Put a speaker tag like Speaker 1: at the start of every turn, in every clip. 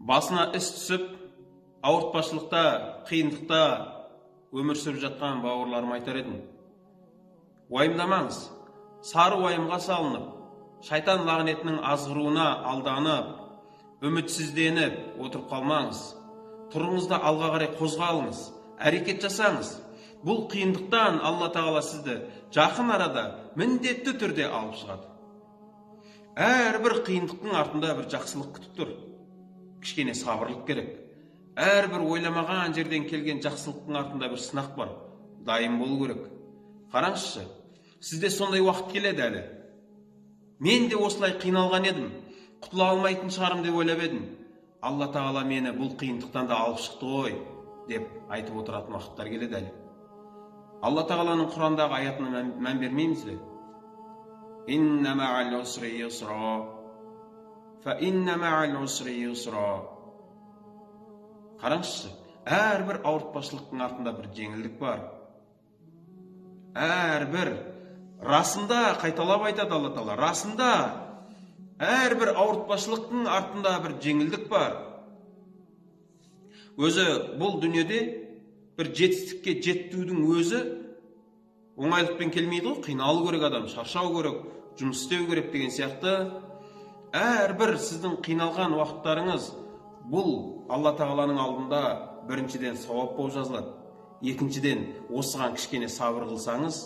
Speaker 1: Басына іс түсіп, ауыртпашылықта, қиындықта өмір сүріп жатқан бауырларыма айтар едім: уайымдамаңыз. Сары уайымға салынып, шайтан лағнетінің азғыруына алданып, үмітсізденіп отырып қалмаңыз. Тұрыңыз да, алға қарай қозғалыңыз, әрекет жасаңыз. Бұл қиындықтан Алла Тағала сізді жақын арада міндетті түрде алып шығады. Әрбір қиындықтың артында бір жақсылық күтіп тұр, кішкене сабырлық керек. Әрбір ойламаған жерден келген жақсылықтың артында бір сынақ бар, дайын болу керек. Қараңызшы, сізде сондай уақыт келеді әлі. Мен де осылай қиналған едім, құтыла алмайтын шығармын деп ойлап едім. Алла Тағала мені бұл қиындықтан да алып шықты ғой деп айтып отыратын уақыттар келеді әлі. Алла Тағаланың Құрандағы аятына мән бермейміз бе? «Инна ма'ал усри юсра, фа инна ма'ал усри юсра». Қараңызшы, әрбір ауыртпашылықтың артында бір жеңілдік бар. Әрбір, расында, қайталап айтады Алла Тағала, расында, әрбір ауыртпашылықтың артында бір жеңілдік бар. Өзі бұл дүниеде бір жетістікке жетудің өзі оңайлықпен келмейді ғой. Қиналу керек адам, шаршау керек, жұмыс істеу керек деген сияқты. Әрбір сіздің қиналған уақыттарыңыз бұл Алла Тағаланың алдында біріншіден сауап болып жазылады, екіншіден, осыған кішкене сабыр қылсаңыз,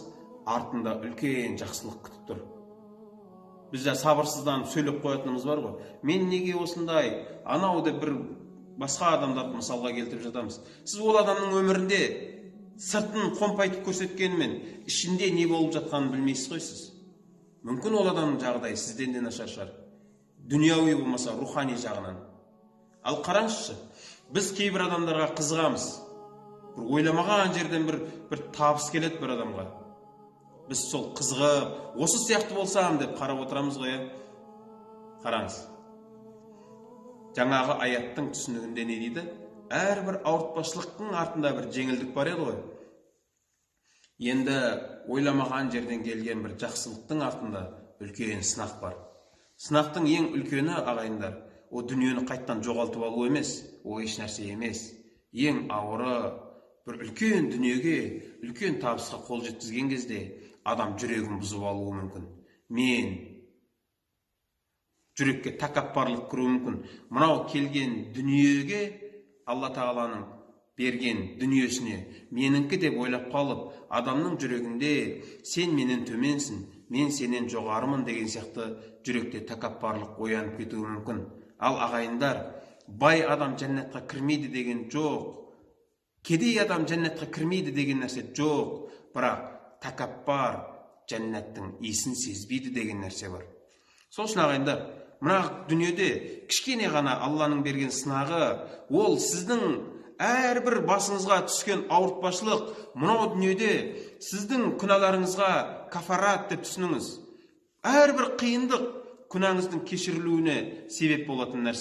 Speaker 1: артында үлкен жақсылық күтіп тұр. Біз де сабырсызданып сөйлеп қоятынымыз бар ғой: мен неге осындай, анау деп бір басқа адамдарды мысалға келтіріп жатамыз. Сіз ол адамның өмірінде сыртын қомпайтып көрсеткенімен, ішінде не болып жатқанын білмейсіз ғой сіз. Мүмкін, ол адамның жағдайы сізден де нашар шығар, дүнияуи болмаса, рухани жағынан. Ал қараңызшы, біз кейбір адамдарға қызығамыз. Бір ойламаған жерден бір табыс келеді бір адамға, біз сол қызығып, осы сияқты болсам деп қарап отырамыз ғой, иә. Қараңыз, жаңағы аяттың түсінігінде не дейді? Әрбір ауыртпашылықтың артында бір жеңілдік бар еді ғой. Енді ойламаған жерден келген бір жақсылықтың артында үлкен сынақ бар. Сынақтың ең үлкені, ағайындар, ол дүниені қайттан жоғалтып алу емес, ол еш нәрсе емес. Ең ауыры – бір үлкен дүниеге, үлкен табысқа қол жеткізген кезде адам жүрегін бұзып алуы мүмкін мен жүрекке тәкаппарлық кіруі мүмкін. Мынау келген дүниеге, Алла Тағаланың берген дүниесіне менікі деп ойлап қалып, адамның жүрегінде сен менен төменсің, мен сенен жоғарымын деген сияқты жүректе тәкаппарлық оянып кетуі мүмкін. Ал, ағайындар, бай адам жәннатқа кірмейді деген жоқ, кедей адам жәннатқа кірмейді деген нәрсе жоқ, бірақ тәкаппар жәннаттың иісін сезбейді деген нәрсе бар. Сол үшін, ағайындар, мына дүниеде кішкене ғана Алланың берген сынағы, ол сіздің әрбір басыңызға түскен ауыртпашылық мынау дүниеде сіздің күнәларыңызға кафарат деп түсініңіз. Әрбір қиындық күнәңіздің кешірілуіне себеп болатын нәрсе.